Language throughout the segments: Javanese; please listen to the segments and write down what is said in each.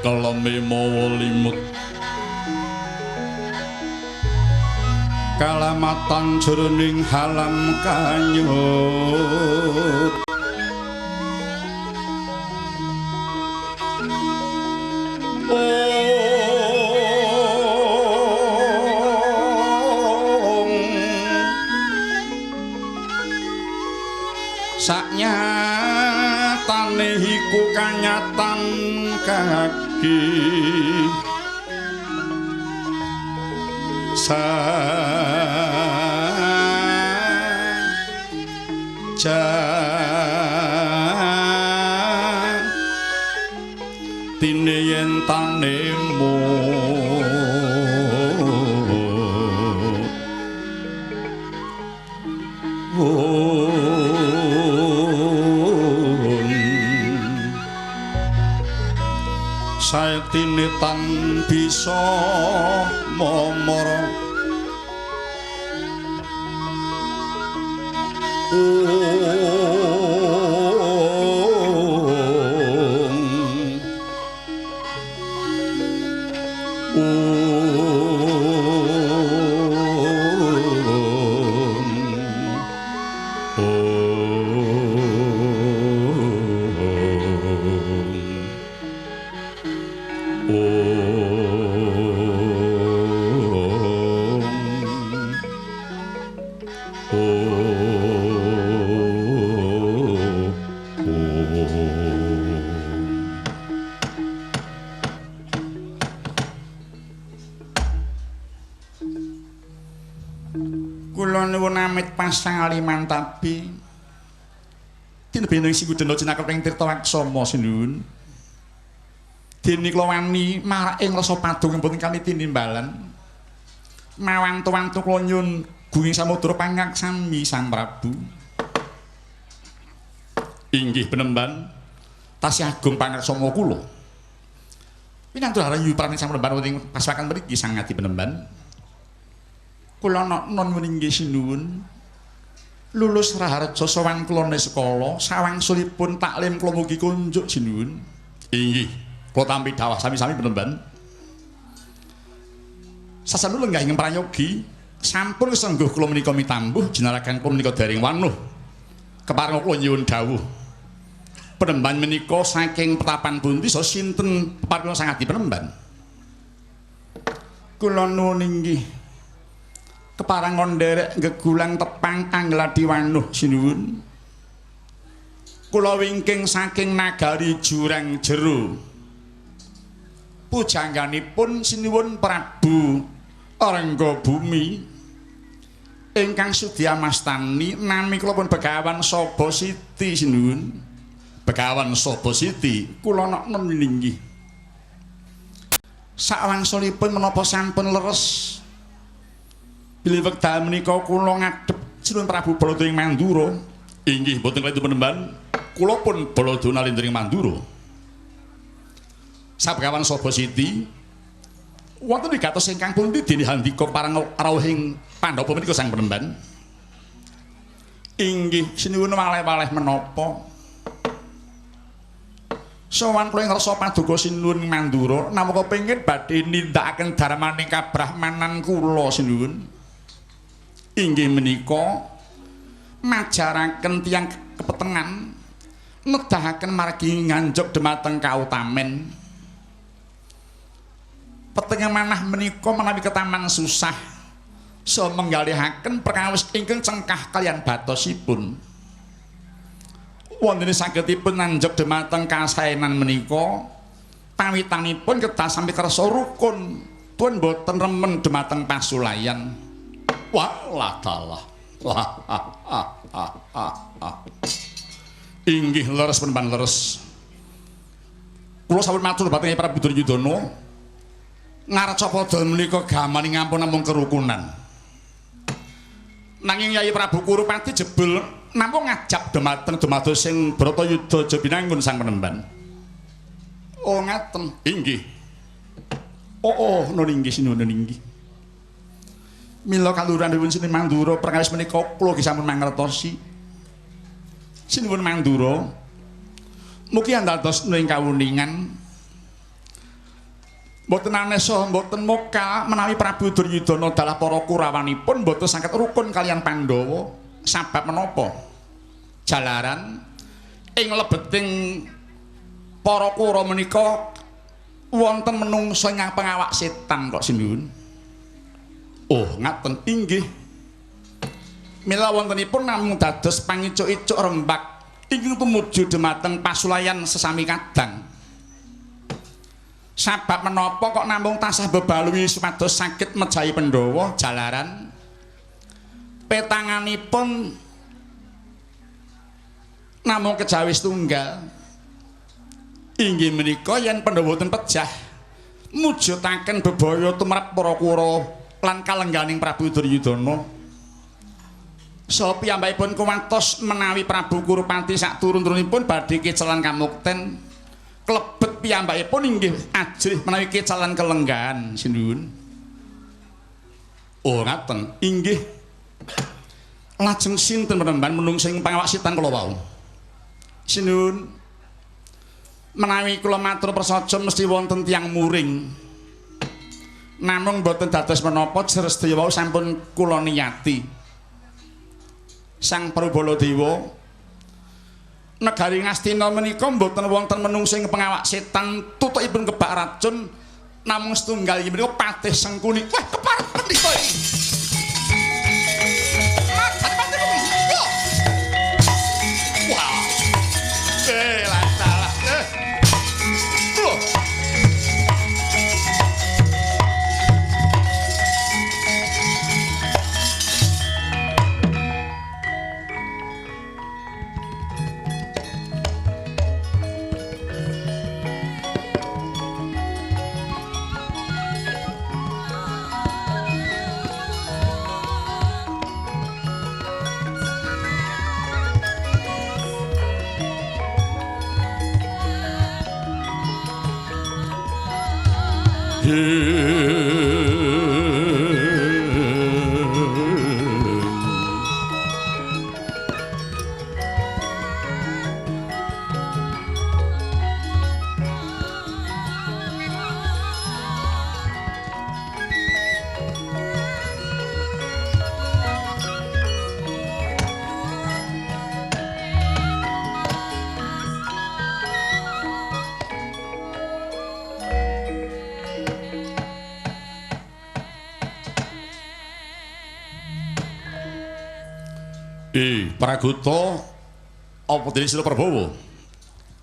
Keleme mawa limut kalamatan jroning halam kanyut ong saknyatane iku kanyatan kaki sa ja tine yen tanemu saetine tan bisa momor Pasang tabi tinebih ing Singgudana cinakep ing Tirta Waksama sinuwun. Dene kula wani marak ing rasa padung mboten kali tinimbalan. Mawantu-wantu kula nyuwun gunging samudra pangaksami Sang Prabu. Inggih penemban tasih agung pangaksama kula. Pinantu rahayu praning Sang Penemban wonten ing paswakan mriki Sang Adi Penemban. Kula non inggih sinuwun. Lulus raharja sowan kula neskala sawangsulipun taklim kula mugi kunjuk sinuwun. Inggih, kula tampi dawah sami-sami penemban. Sasampunipun lenggah ing prayogi sampun sengguh kula menika mitambuh jinarakan kula menika daring wanuh. Keparenga kula nyuwun dawuh. Penemban menika saking petapan pundi sa sinten peparing Sang Adi Penemban? Kula nuwun inggih keparenga nderek gegulang tepang Anggladi Wanuh sinuwun. Kula wingking saking nagari Jurang Jero. Pujangganipun sinuwun Prabu Rangga Bumi ingkang sudi amastani nami kula pun Begawan Saba Siti sinuwun. Begawan Saba Siti kula nok inggih. Sawangsulipun menapa sampun leres bilih wekdal menika kula ngadhep Sinuwun Prabu Balada ing Mandura. Inggih mboten klentu penemban, kula pun Balada nalindra ing Mandura. Sabegawan Saba Siti Wonten wigatos ingkang pundi dene handika parang rawuhing Pandhawa menika Sang Penemban? Inggih sinuwun waleh-waleh menapa? Sowan kula ing rasa paduka sinuwun Mandura namung kepengin badhe nindakaken dharmaning kabrahmanan kula sinuwun. Inggih menika majaraken tiyang kepetengan nedahaken margi nganjuk dhumateng kautamen. Petenge manah menika menawi ketaman susah saha menggalihaken perkawis ingkang cengkah kaliyan batosipun. Wontene sagedipun nanjuk dhumateng kasaenan menika pawitanipun kedah sami kersa rukun pun boten remen dhumateng pasulayan. Wah lah dalah. Wah ah ah ah ah ah. Inggih leres penemban leres. Kula sampun matur dhumateng Prabu Duryudana. Ngarcapada menika gamane ngampun namung kerukunan. Nanging Yayi Prabu Kurupati jebul namung ngajab dhumateng dumados sing Bratayuda Jabinangun Sang Penemban. Oh ngaten. Inggih. Oh oh nun inggih sinuwun inggih. Mila kaluhuranipun Sri Mandura perkawis menika kula nggih sampun mangertosi. Sinuwun Mandura mugi andados ing kawuningan. Mboten aneh saha mboten moka menawi Prabu Duryudana dalah para Kurawanipun mboten saged rukun kaliyan Pandhawa. Sabab menapa? Jalaran ing lebeting para Kura menika wonten menungsa ingkang pengawak setan kok sinuwun. Oh ngaten. Inggih. Mila wontenipun namung dados pangicuk-icuk rembak ingkang tumuju dhumateng pasulayan sesami kadang. Sabab menapa kok namung tansah bebalui supados saged mejahi Pandhawa? Jalaran petanganipun namung kejawi setunggal. Inggih menika yen Pandhawa boten pejah mujudaken bebaya tumrap para Kura lan kalengganing Prabu Duryudana. Saha piyambakipun kuwatos menawi Prabu Kurupati saturun-turunipun badhe kecalan kamukten. Klebet piyambakipun inggih ajrih menawi kecalan kelenggahan sinuwun. Oh ngaten. Inggih. Lajeng sinten penemban menungsa ing pangawak setan kula wau? Sinuwun. Menawi kula matur prasaja mesti wonten tiyang muring. Namung boten dados menapa jer sedaya wau sampun kula niyati. Sang Prabu Baladewa negari Ngastina menika mboten wonten menungsa ing pengawak setan tutukipun kebak racun namung setunggal inggih menika Patih Sengkuni. Wah keparep pendhita iki. Wah. Lah salah. Loh. Pragoto apa dene Sila Prabowo?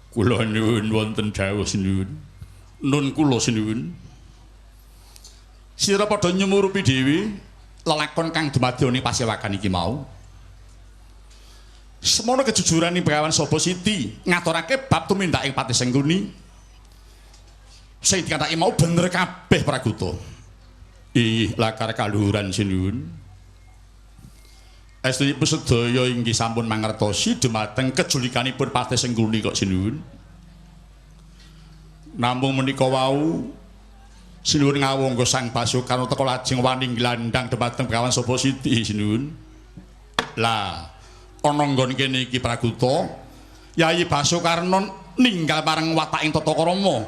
Kula nyuwun wonten dawuh sinuwun. Nun kula sinuwun. Sira padha nyumurupi dhewe lelakon kang dumadya ning pasewakan iki mau. Semono kejujurane Begawan Saba Siti ngaturake bab tumindak ing Patih Sengkuni. Sing dikatake mau bener kabeh Pragoto. Ih, lakar kaluhuran sinuwun. Estunipun sedaya inggih sampun mangertosi dumateng kejulikanipun Patih Sengkuni kok sinuwun. Namung menika wau Sinuwun ngawangga Sang Basukarna teka lajeng wani nglandang dhumateng Begawan Sapa Siti sinuwun. Lah ana nggon kene iki Praguta, Yayi Basukarna ninggal marang wataking tata krama.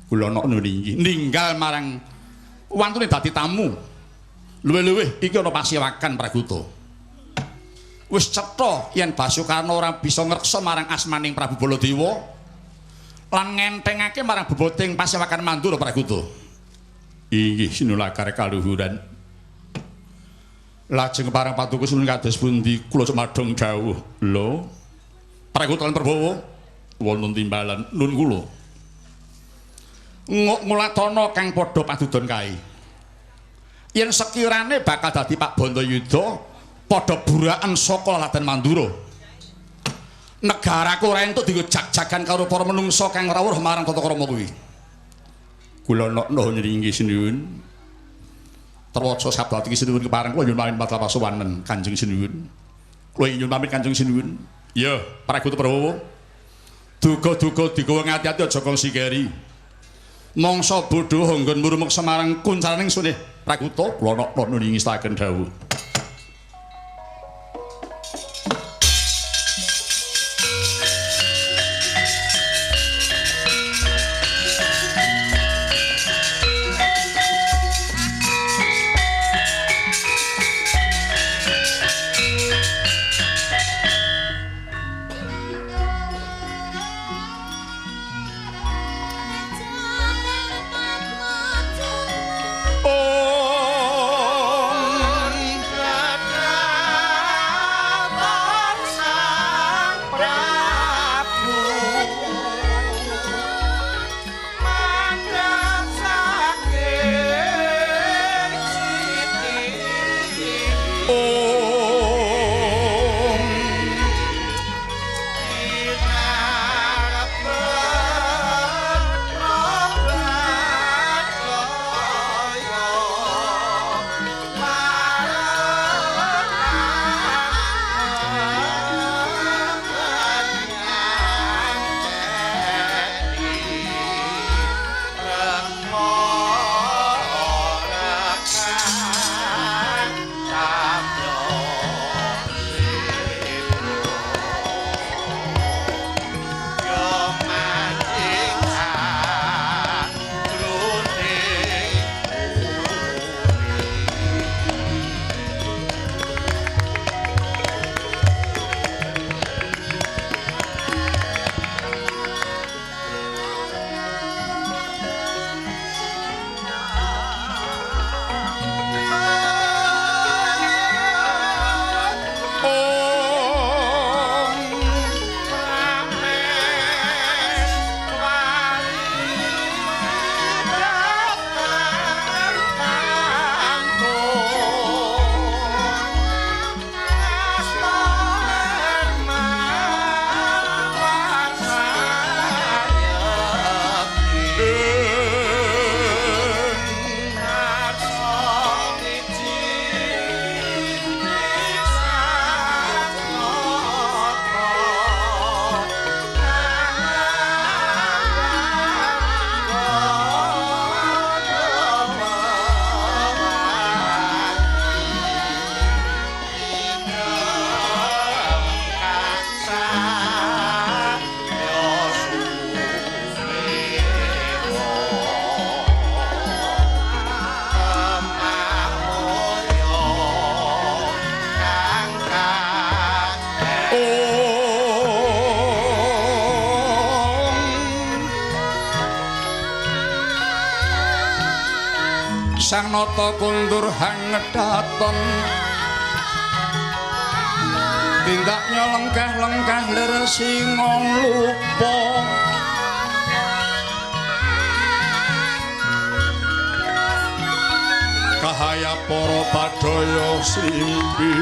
Kula nok niki ninggal marang wantune dadi tamu. Luwih-luwih iki ana pasiwakan Praguta. Wis cetha yen Basukarna ora bisa ngreksa marang asmaning Prabu Baladewa lan ngentengake marang beboting pasewakan Mandura Praguta. Inggih sinulakar kaluhuran. Lajeng parang patuku suwun kados pundi kula cumadong dawuh. Lho, Praguta lan Prabawa wonten timbalan nun kula. Ngulatana kang padha padudon kae. Yen sekirane bakal dadi Pak Bandayuda padha buraken saka Laladan Mandura. Negaraku ora entuk dienggo jag-jagan karo para menungsa kang ora weruh marang tata krama kuwi. Kula nokno nringi sinuwun. Terwaca sabda iki sinuwun kepareng kula nyuwun pamit pasowanen Kanjeng Sinuwun. Kula nyuwun pamit Kanjeng Sinuwun. Ya, Praguta Prabawa. Duga-duga digawa ngati-ati aja kongsi keri. Mangsa bodho nggon mrumeksa marang kuncaraning suneh Praguta kula nokno nringi staken dawuh. Sang nata kundur hangedaton tindak nyelengkah-lengkah lir singa lupa kahaya para padaya srimpi.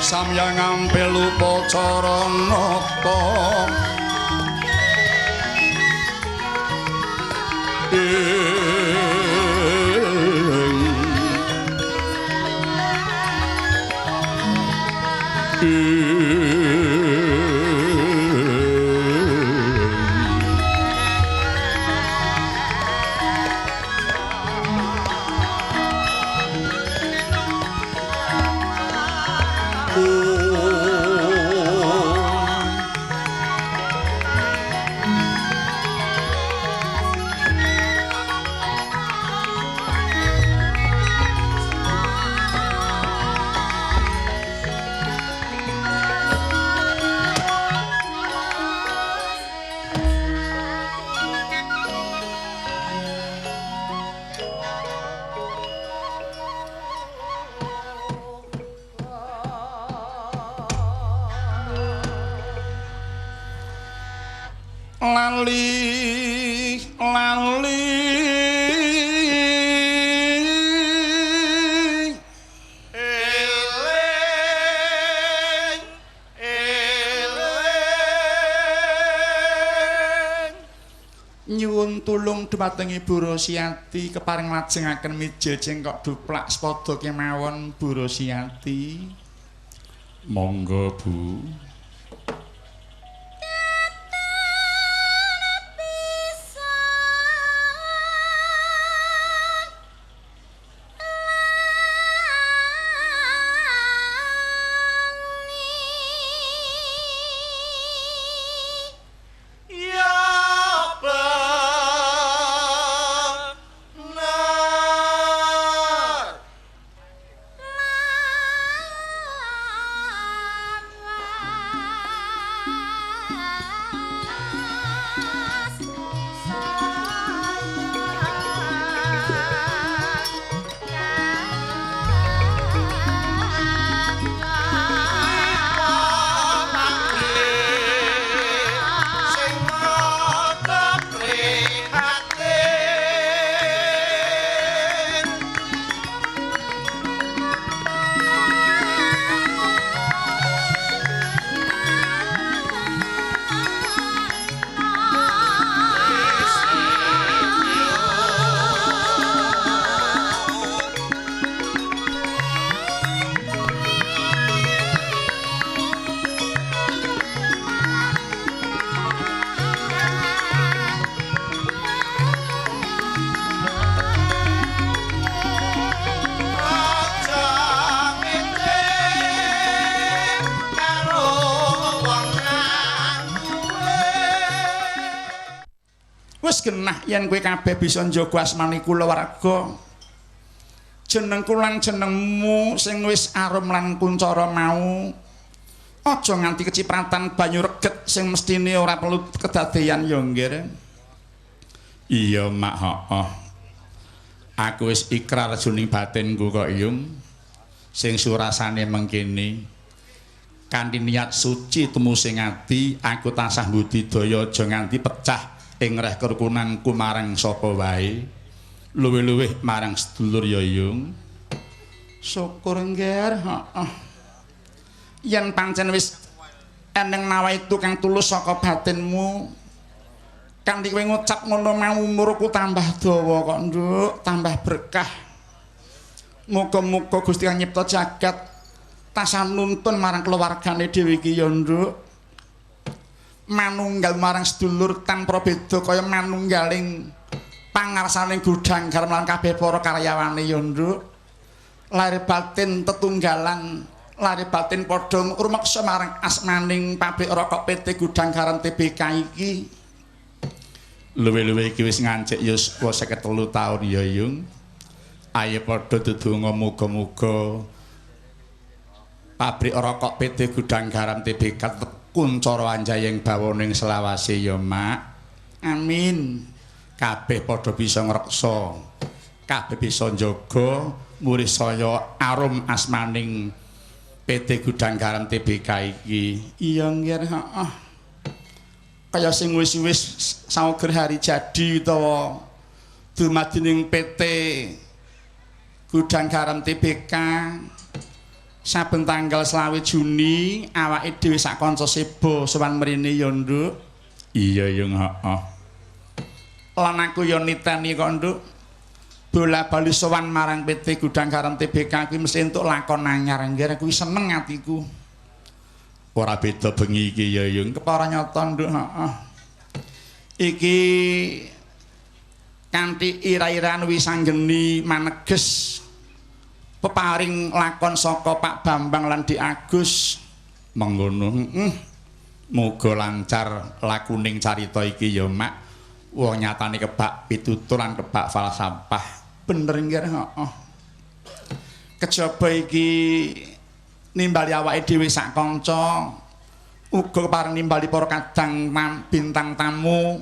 Samya ngampil upacara nata Lali lali Eling eling nyuwun tulung dumateng Ibu Rosiati kepareng lajengaken mijil cengkok duplak sepada kemawon Bu Rosiati. Monggo Bu. Ya benar. Sing rada prihatin. Aja ngene karo wong duwe. Wis genah yen kowe kabeh bisa njaga asmane kulawarga. Jenengku lan jenengmu sing wis arum lan kuncara mau. Aja nganti kecipratan banyu reget sing mestine ora perlu kedadeyan ya nggih. Iya, Mak, heeh. Aku wis ikrar juning batinku kok, Yung. Sing surasane mengkene. Kanthi niat suci temu sing ati, aku tansah budidaya aja nganti pecah ing reh kerukunanku marang sapa wae. Luwih-luwih marang sedulur ya, Yung. Syukur nggih, heeh. Yen pancen wis eneng nawaitu kang tulus saka batinmu, kanthi kowe ngucap ngono mau umurku tambah dawa kok, Nduk, tambah berkah. Muga-muga Gusti kang nyipta jagat tansah nuntun marang keluargane dhewe iki ya, Nduk. Manunggal marang sedulur tanpa beda kaya manunggaling pangarsaning gudang garam lan kabeh para karyawane ya, Nduk. Lahir batin tetunggalan, lahir batin padha rumeksa marang asmaning pabrik rokok PT Gudang Garam TBK iki. Luwih-luwih iki wis ngancik yuswa 53 taun ya, Yung. Ayo padha dedonga muga-muga pabrik rokok PT Gudang Garam TBK tetep kuncara anjayeng bawana ing selawase ya, Mak. Amin. Kabeh padha bisa ngreksa, kabeh bisa njaga murih saya arum asmaning PT Gudang Garam TBK iki. Iya nggih, heeh. Kaya sing wis-wis sauger hari jadi utawa dumadining PT Gudang Garam TBK saben tanggal 25 Juni awake dhewe sak kanca seba sowan mrene ya, Nduk. Iya, Yung, heeh. Lan aku ya niteni kok, Nduk. Bola-bali sowan marang PT Gudang Garam TBK kuwi mesti entuk lakon anyar. Nggih, kuwi seneng atiku. Ora beda bengi iki ya, Yung. Kepara nyata, Nduk, heeh. Iki kanthi ira-iran wisanggeni maneges peparing lakon saka Pak Bambang lan Dik Agus. Mengkono, heeh. Muga lancar lakuning carita iki ya, Mak. Wong nyatane kebak pitutur lan kebak falsafah. Bener nggih, heeh. Kejaba iki nimbali awake dhewe sak kanca, uga kepareng nimbali para kadang bintang tamu,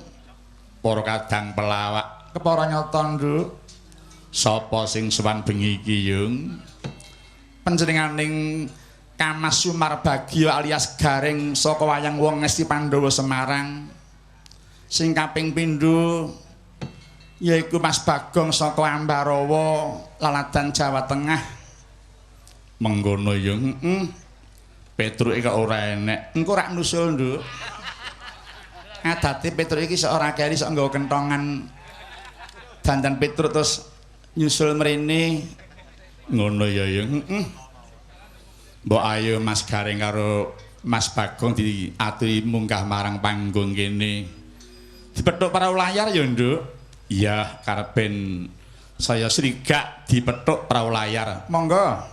para kadang pelawak. Kepara nyata, Nduk. Sapa sing sowan bengi iki, Yung? Panjenenganing Kamas Sumarbagya alias Gareng saka wayang wong Ngesti Pandhawa Semarang. Sing kaping pindho yaiku Mas Bagong saka Ambarawa, Laladan Jawa Tengah. Mengkono ya, heeh. Petruke kok ora enek. Engko rak nusul, Nduk. Adate Petruk iki sok ora keri sok nggawa kentongan dandan Petruk terus nyusul mrene. Ngono ya, ya, heeh. Mbok ayo Mas Gareng karo Mas Bagong diaturi munggah marang panggung kene. Dipethuk prau layar ya, Nduk. Iya, karepen saya srigak dipethuk prau layar. Monggo.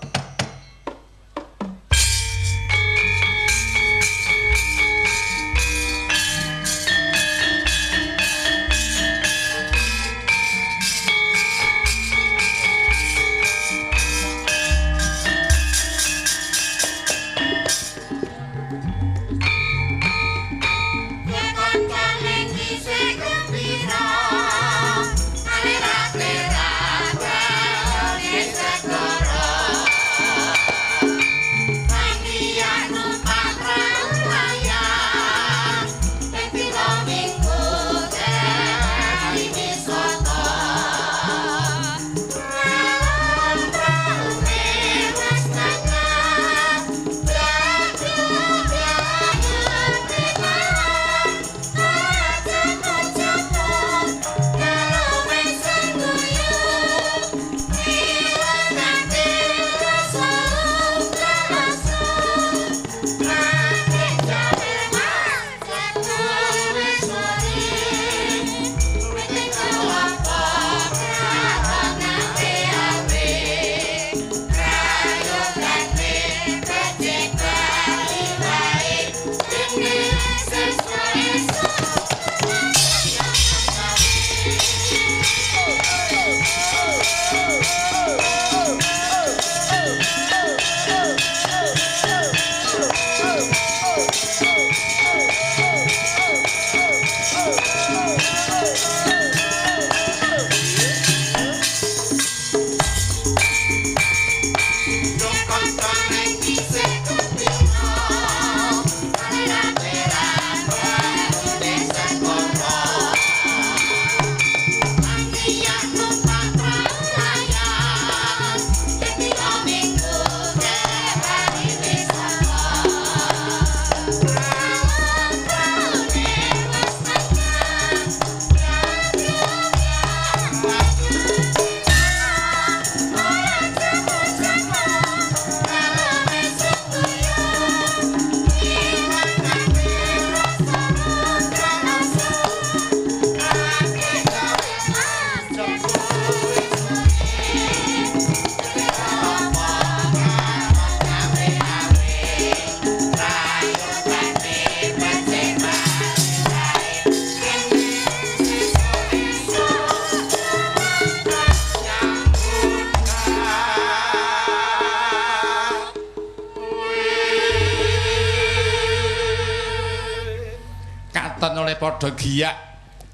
Padha giyak.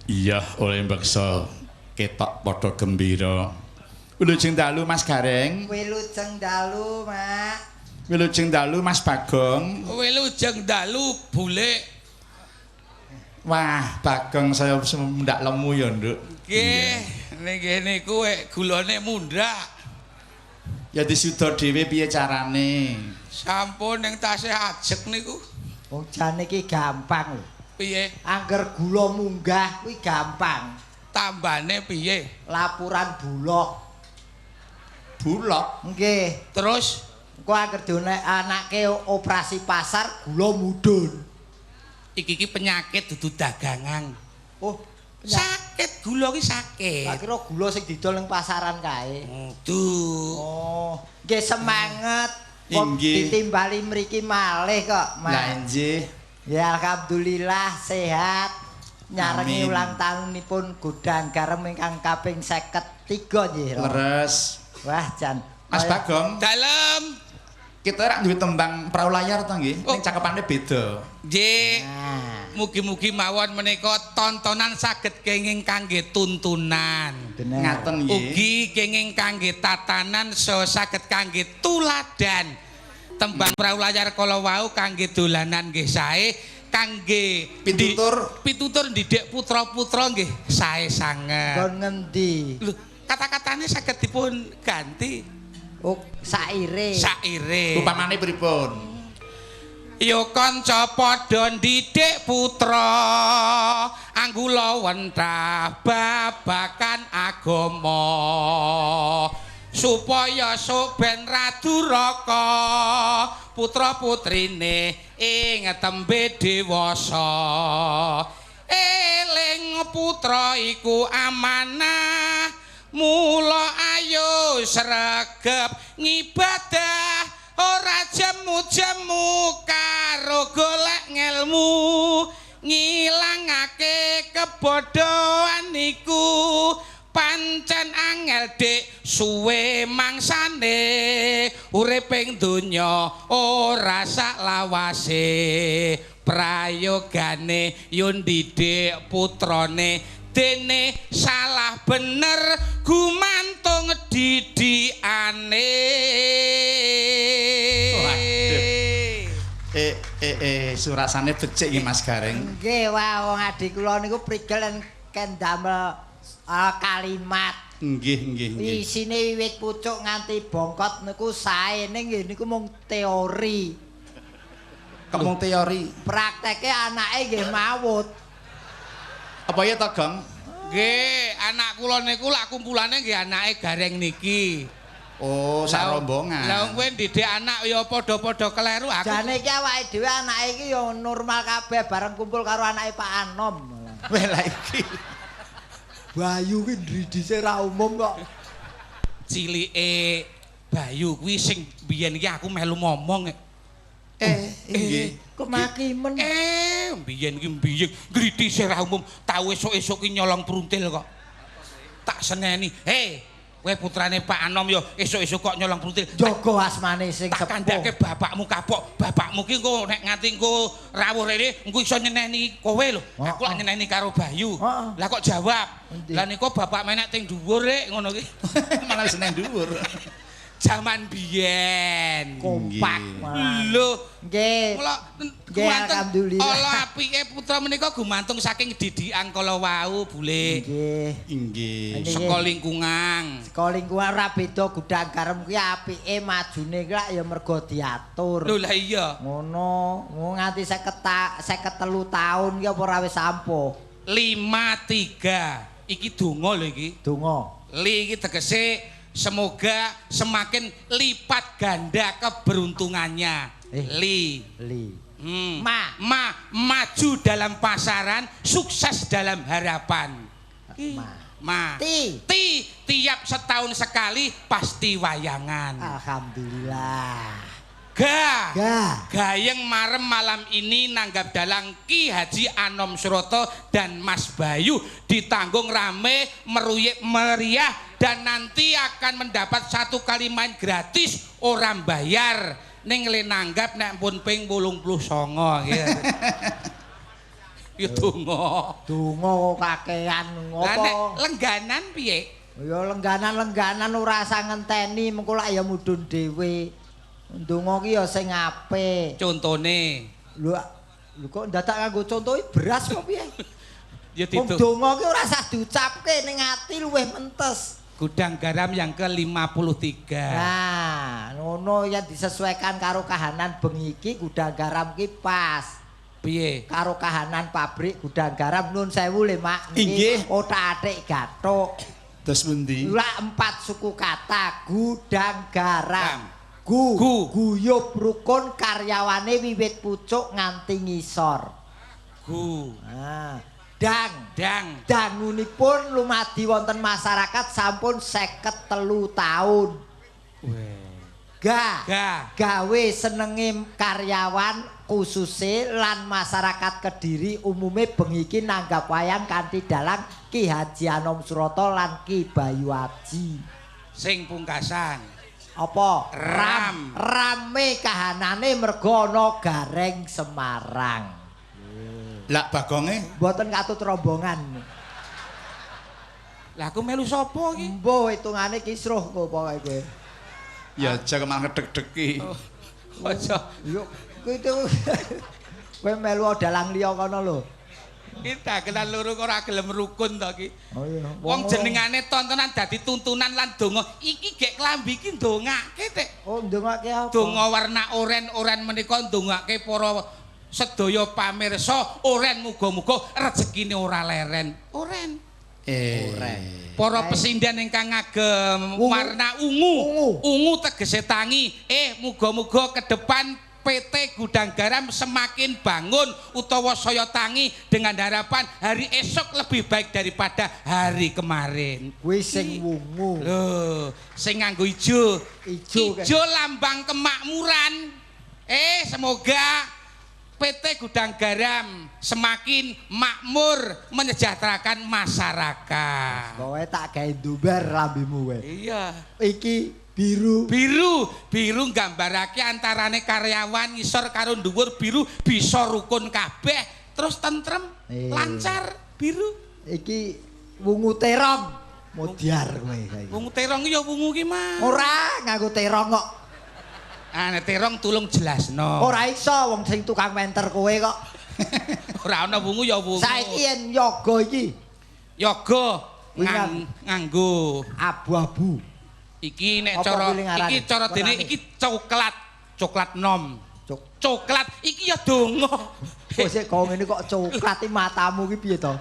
Iya, oleh mbeksa ketok padha gembira. Wilujeng dalu Mas Gareng. Wilujeng dalu, Mak. Wilujeng dalu Mas Bagong. Wilujeng dalu Bulik. Wah, Bagong saya mundhak lemu ya, Nduk. Nggih, ning kene iku gulane mundhak. Ya disuda dhewe piye carane? Sampun ning tasih ajeg niku. Wong jane iki gampang lho. Piye? Angger gula munggah kuwi gampang. Tambane piye? Laporan Bulog. Bulog. Nggih. Terus Engko anggere anake operasi pasar gula mudhun. Iki ki penyakit dudu dagangan. Oh, sakit gula ki sakit. Tak kira gula sing didol ning pasaran kae. Duh. Oh, nggih semangat. Kok Inggih. ditimbali mriki malih kok, Mas. Lah nggih. Ya alhamdulillah sehat. Nyarengi Amin. ulang tahunipun Gudang Garam ingkang kaping 53 nggih. Leres. Wah, jan. Mas Bagong, Dalem. Kita rak duwe tembang perahu layar to nggih. Oh. Ning cakepane beda. Nggih. Nah, Mugi-mugi mawon menika tontonan saged kenging kangge tuntunan. Bener. Ngaten nggih. Ugi kenging kangge tatanan so saged kangge tuladan. Tembang perahu layar kala wau kangge dolanan nggih sae, kangge Pitutur. Pitutur ndidik putra-putra nggih sae sanget. Nggon ngendi? Lho, kata-katane saged dipun ganti. Oh, saire. Saire. Upamane pripun? Yo kanca padha ndidik putra, anggula wentah babakan agama, supaya sok ben ra duraka putra putrine ing tembe dewasa. Eling putra iku amanah, mula ayo sregep ngibadah, ora jemu-jemu karo golek ngelmu, ngilangake kebodohan iku pancen angel dik suwe mangsane, urip ing donya ora saklawase. Prayogane yo ndidik putrane, dene salah bener gumantung didikane. Waduh. Surasane becik iki Mas Gareng. Nggih, wah wong adik kula niku prigel lan ken damel kalimat. Nggih, nggih, nggih. Isine wiwit pucuk nganti bongkot niku sae, ning nggih niku mung teori. Kok mung teori? Prakteke anake nggih mawut. Apa ya to, Gong? Nggih, anak kula niku lak kumpulane nggih anake Gareng niki. Oh, sak rombongan. Lah kowe ndidik anak ya padha-padha keleru aku. Jane iki awake dhewe anake iki ya normal kabeh bareng kumpul karo anake Pak Anom. Weh lah iki. Bayu ki ndridise ra umum kok. Cilike Bayu kuwi sing biyen iki aku melu ngomong. Nggih. Kok makimen. Biyen iki biyen ngritise ra umum, tau esuk-esuk ki nyolong pruntil kok. Tak seneni. Hei, kowe putrane Pak Anom yo esuk-esuk kok nyolong pruntil. Jaga asmane sing Tak sepuh. kandhake bapakmu kapok. Bapakmu ki engko nek nganti engko rawuh rene engko iso nyeneni kowe lho. Aku lak nyeneni karo Bayu. Lah kok jawab? Endi? Lah niku bapak menek ting dhuwur rek ngono ki. Malah wis nang dhuwur. Jaman biyen. Kompak Nggih. malah. Lho, Nggih. kula Nggih, gumantung alhamdulillah. ala apike putra menika gumantung saking didikan kala wau, Bule. Nggih. Nggih. Nggih. Saka lingkungan. Saka lingkungan ora beda Gudang Garam kuwi apike majune kuwi lak ya mergo diatur. Lho lah iya. Ngono, nganti 53 taun ki apa ora wis ampuh. 53. Iki donga lho iki. Donga. Li iki tegese semoga semakin lipat ganda keberuntungannya. Li. Li. Ma. Ma maju dalam pasaran, sukses dalam harapan. Ma. Ma. Ti. Ti tiap setahun sekali pasti wayangan. Alhamdulillah. Ga. Ga. Gayeng marem malam ini nanggap dalang Ki Haji Anom Suroto dan Mas Bayu ditanggung rame meruyek meriah dan nanti akan mendapat satu kali main gratis orang bayar ning le nanggap nek pun ping 89 gitu. Ya donga. Donga kok kakean Lah nek ngopo? lengganan piye? Ya lengganan-lengganan ora usah ngenteni mengko lak ya mudhun dhewe. Ndonga ki ya sing apik. Contone. Lho, lho kok ndadak nganggo contoh beras kok piye? Ya Wong ditu. donga ki ora usah diucapke ning ati luwih mentes. Gudang Garam yang ke-53. Nah, ngono yang disesuaikan karo kahanan bengi iki Gudang Garam ki pas. Piye? Karo kahanan pabrik Gudang Garam nun sewu le Mak. Inggih. Otak-atik gathuk. Terus pundi? Lah 4 suku kata Gudang Garam. Gu. Guyub rukun karyawane wiwit pucuk nganti ngisor. Gu. Nah, dang. Dang. Dangunipun lumadi wonten masyarakat sampun 53 taun. Ga. Ga. Gawe senenge karyawan khususe lan masyarakat Kediri umume bengi iki nanggap wayang kanthi dalang Ki Haji Anom Suroto lan Ki Bayu Aji. Sing pungkasan. Apa? Ram. Rame kahanane mergo ana Gareng Semarang. Lah bagonge Mboten katut rombongan. Lah aku melu sapa iki? Mbuh hitungane kisruh kok pokoke kowe. ya aja malah ngedeg-degi. Aja. Yo kuwi itu kowe melu dalang liya kono lho. Iki dagelan loro kok ora gelem rukun to iki. Oh iya. Wong jenengane tontonan dadi tuntunan lan donga. Iki gek klambi iki ndongake tek. Oh ndongake apa? Donga warna oren-oren menika ndongake para sedaya pamirsa oren muga-muga rezekine ora leren. Oren. Oren. Para pesinden ingkang ngagem Ungu. warna ungu. Ungu. Ungu tegese tangi. Muga-muga ke depan PT Gudang Garam semakin bangun utawa saya tangi dengan harapan hari esok lebih baik daripada hari kemarin. Kuwi sing wungu. Lho, sing nganggo ijo. Ijo, Ijo lambang kemakmuran. Semoga PT Gudang Garam semakin makmur menyejahterakan masyarakat. Kowe tak gawe ndubar lambimu kowe. Iya. Iki biru. Biru, biru nggambarake antarane karyawan ngisor karo dhuwur biru bisa rukun kabeh, terus tentrem, lancar, biru. Iki wungu terong. Modiar kowe saiki. Wungu terong ya wungu ki, Mas. Ora nganggo terong kok. Ah, nek terong tulung jelasno. Ora iso wong sing tukang menter kowe kok. Ora ana wungu ya wungu. Saiki yen yoga iki yoga nganggo abu-abu. Iki nek Apa cara kuwi ngarani? iki cara dene Warnane? iki coklat, coklat nom. Coklat iki ya donga. Kok sik kok ngene kok coklat iki matamu iki piye to?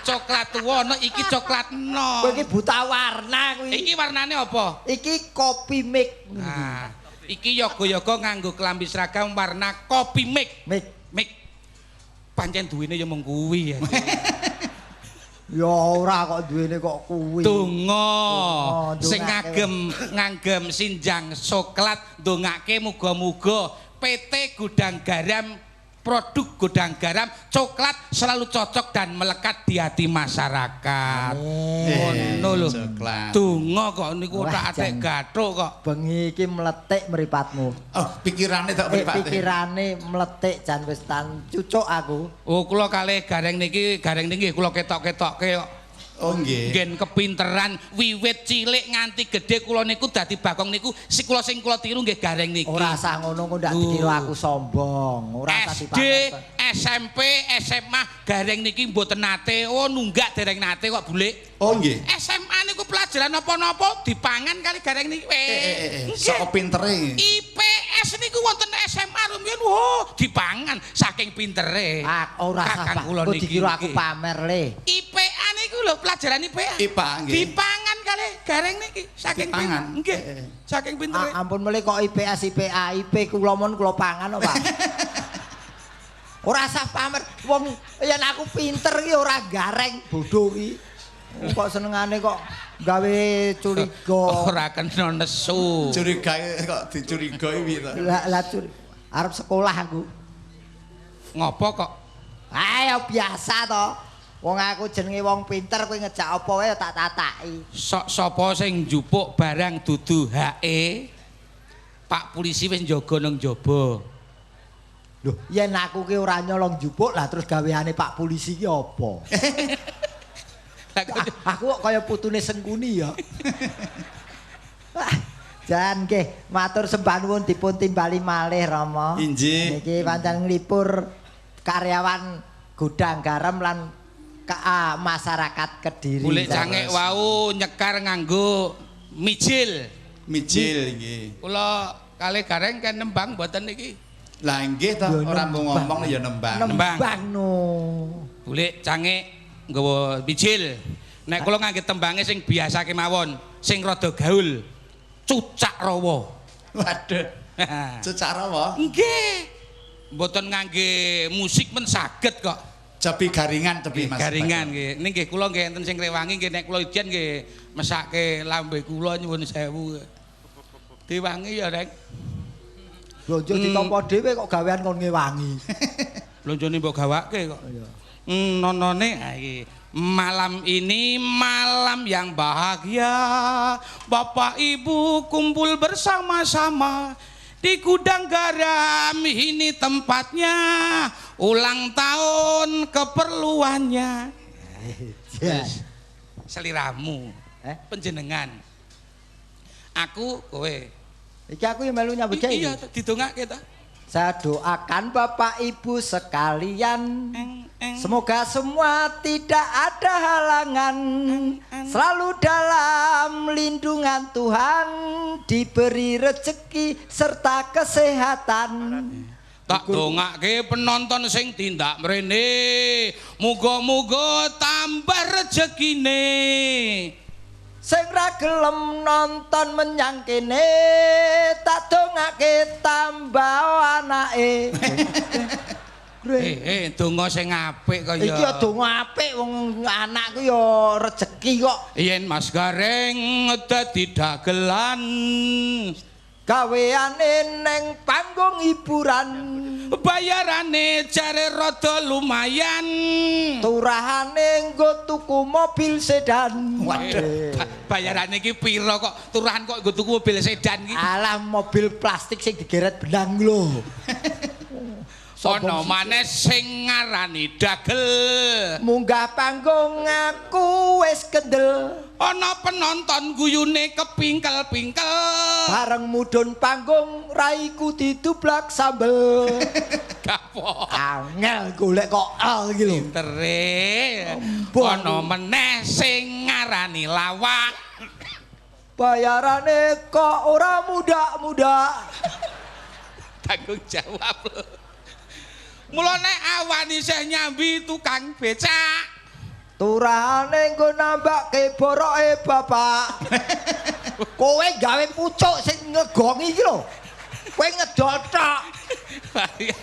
Coklat tuwa ana iki coklat nom. Kowe iki buta warna kuwi. Iki warnane apa? Iki kopi mix. Nah, iki yoga-yoga nganggo klambi seragam warna kopi mix. Mix. Mix. Pancen duwene ya mung kuwi ya. Ya ora kok duwene kok kuwi. Donga sing Ndongake. Ngagem sinjang coklat ndongake muga-muga PT Gudang Garam produk Gudang Garam coklat selalu cocok dan melekat di hati masyarakat. Ngono lho. Coklat. Donga kok niku Wah, otak-atik jan. gathuk kok. Bengi iki mletik mripatmu. Oh, pikirane tak mripate. Pikirane mletik jan wis tan cucuk aku. Oh, kula kalih Gareng niki, Gareng niki kula ketok-ketokke kok. Oh nggih. Nggen kepinteran wiwit cilik nganti gedhe kula niku dadi bagong niku si kula sing kula tiru nggih Gareng niki. Ora usah ngono kok ndak dikira aku sombong, ora usah SD, dipamer. SMP, SMA Gareng niki mboten nate. Oh nunggak dereng nate kok bulik. Oh nggih. SMA niku pelajaran napa-napa dipangan kali Gareng niki. Sok pintere. IPS niku wonten SMA rumiyin oh dipangan saking pintere. Ah, ora usah Kakang Pak. kula Kok niki dikira aku niki. pamer le. IPA niku lho pelajaran IPA. IPA nggih. Dipangan kali Gareng niki saking Dipangan. Nggih. Saking pintere. Ah, ampun melih kok IPS IPA IP kula mon kula pangan kok Pak. Ora usah pamer wong yen aku pinter ki ora Gareng bodho ki. Kok senengane kok gawe curiga. Ora kena nesu. Curiga kok dicurigai piye to? Lah lah arep sekolah aku. Ngopo kok? Ayo biasa to. Wong aku jenenge wong pinter kowe ngejak apa wae tak tataki. Sok sapa sing njupuk barang dudu hake? Pak polisi wis njaga nang njaba. Lho, yen aku ki ora nyolong njupuk lah terus gaweane Pak polisi ki apa? Lah kok Aku kok kaya putune Sengkuni ya. Jan nggih, matur sembah nuwun dipun timbali malih Rama. Injih. Niki pancen nglipur karyawan Gudang Garam lan masyarakat Kediri. Bulik cangek wau nyekar nganggo mijil. Mijil nggih. Kula kalih Gareng ken nembang mboten niki. Lah nggih to, Ya, ora mung nembang. ngomong ya nembang. Nembang. Nembang no. Bulik cange nggawa bijil. Nek kula ngangge tembange sing biasa kemawon, sing rada gaul. Cucak rawa. Waduh. Cucak rawa. Nggih. Mboten ngangge musik men saged kok. Cepi garingan tepi Mas. Garingan nggih. Ning nggih kula nggih enten sing ngrewangi nggih nek kula ijen nggih mesake lambe kula nyuwun sewu. Diwangi ya, Rek. Blonjo ditampa dhewe kok gawean kon ngewangi. Blonjone mbok gawake kok. Iya. Nonone ha iki. Malam ini malam yang bahagia. Bapak Ibu kumpul bersama-sama di gudang garam ini tempatnya. Ulang tahun keperluannya. Ya. Seliramu. Eh? Penjenengan. Aku kowe. Iki aku yang melu nyambut gawe. Iya, iki. didongake ta. Saya doakan Bapak Ibu sekalian. Eng, eng. Semoga semua tidak ada halangan, selalu dalam lindungan Tuhan, diberi rezeki serta kesehatan. Tak dongake penonton sing tindak mrene. Muga-muga tambah rezekine. Sing ra gelem nonton menyang kene, tak dongake tambah anake. Eh, eh, donga sing apik kaya. Iki ya donga apik wong anakku ya rezeki kok. Yen Mas Gareng dadi dagelan, Gaweane neng panggung hiburan, bayarane jare rada lumayan. Turahane nggo tuku mobil sedan. Waduh. Bayarane iki pira kok turahan kok nggo tuku mobil sedan iki? Alah mobil plastik sing digeret benang lho. Ana maneh sing ngarani dagel. Munggah panggung aku wis kendel. Ana penonton guyune kepingkel-pingkel. Bareng mudhun panggung raiku ditublak sambel. Kapok. Angel golek kok al iki lho. Pintere. Ampun. Ana meneh sing ngarani lawak. Bayarane kok ora muda-muda. Tanggung jawab lho. Mula nek awan isih nyambi tukang becak. Turahane nggo nambake boroke bapak. Kowe gawe pucuk sing ngegongi iki lho. Kowe ngedol tok.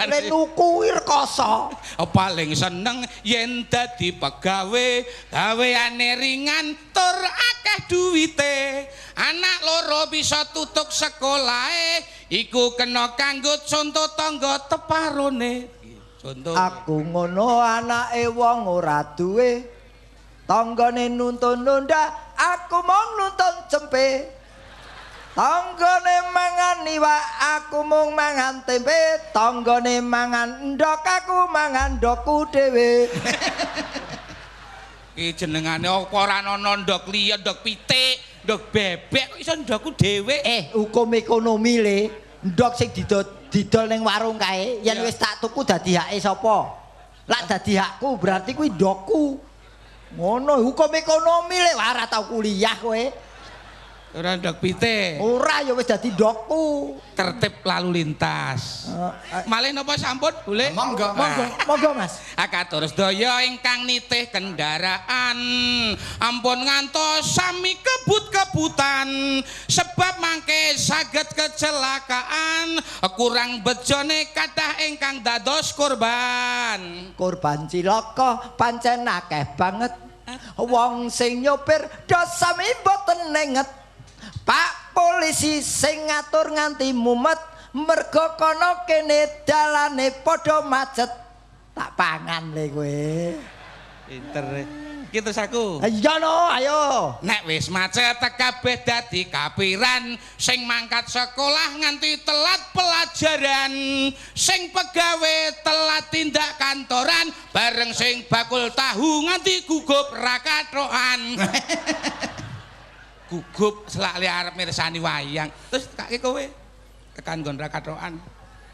Le nuku kuwi rekoso. Paling seneng yen dadi pegawe, gaweane ringan tur akeh duwite. Anak loro bisa tutuk sekolahe, iku kena kanggo conto tangga teparone. Conto. Aku ngono anake wong ora duwe. Tanggane nuntun nunda, aku mung nuntun cempe. Tanggane mangan iwak, aku mung mangan tempe. Tanggane mangan endhog, aku mangan ndhogku dhewe. Iki jenengane apa ora ana ndhog liya, ndhog pitik, ndhog bebek kok iso ndhogku dhewe. Eh, hukum ekonomi le, ndhog sing didol didol ning warung kae, yen wis tak tuku dadi hake sapa? Lak dadi hakku, berarti kuwi ndhogku. Ngono hukum ekonomi le, wah ora tau kuliah kowe. Ora ndhog pitik. Ora ya wis dadi ndhogku. Tertib lalu lintas. Malih napa sampun, boleh? Monggo. Monggo, monggo Mas. Katur sedaya ingkang nitih kendaraan, ampun ngantos sami kebut-kebutan, sebab mangke saged kecelakaan, kurang bejone kathah ingkang dados korban. Korban cilaka pancen akeh banget. Wong sing nyopir do sami mboten nenget. Pak polisi sing ngatur nganti mumet, mergo kono kene dalane padha macet. Tak pangan le kowe. Pinter. Iki terus aku. Iya no, ayo. Nek wis macet kabeh dadi kapiran, sing mangkat sekolah nganti telat pelajaran, sing pegawe telat tindak kantoran, bareng sing bakul tahu nganti gugup ra kathokan. Gugup selak li arep mirsani wayang. Terus kake kowe tekan nggon ra kathokan.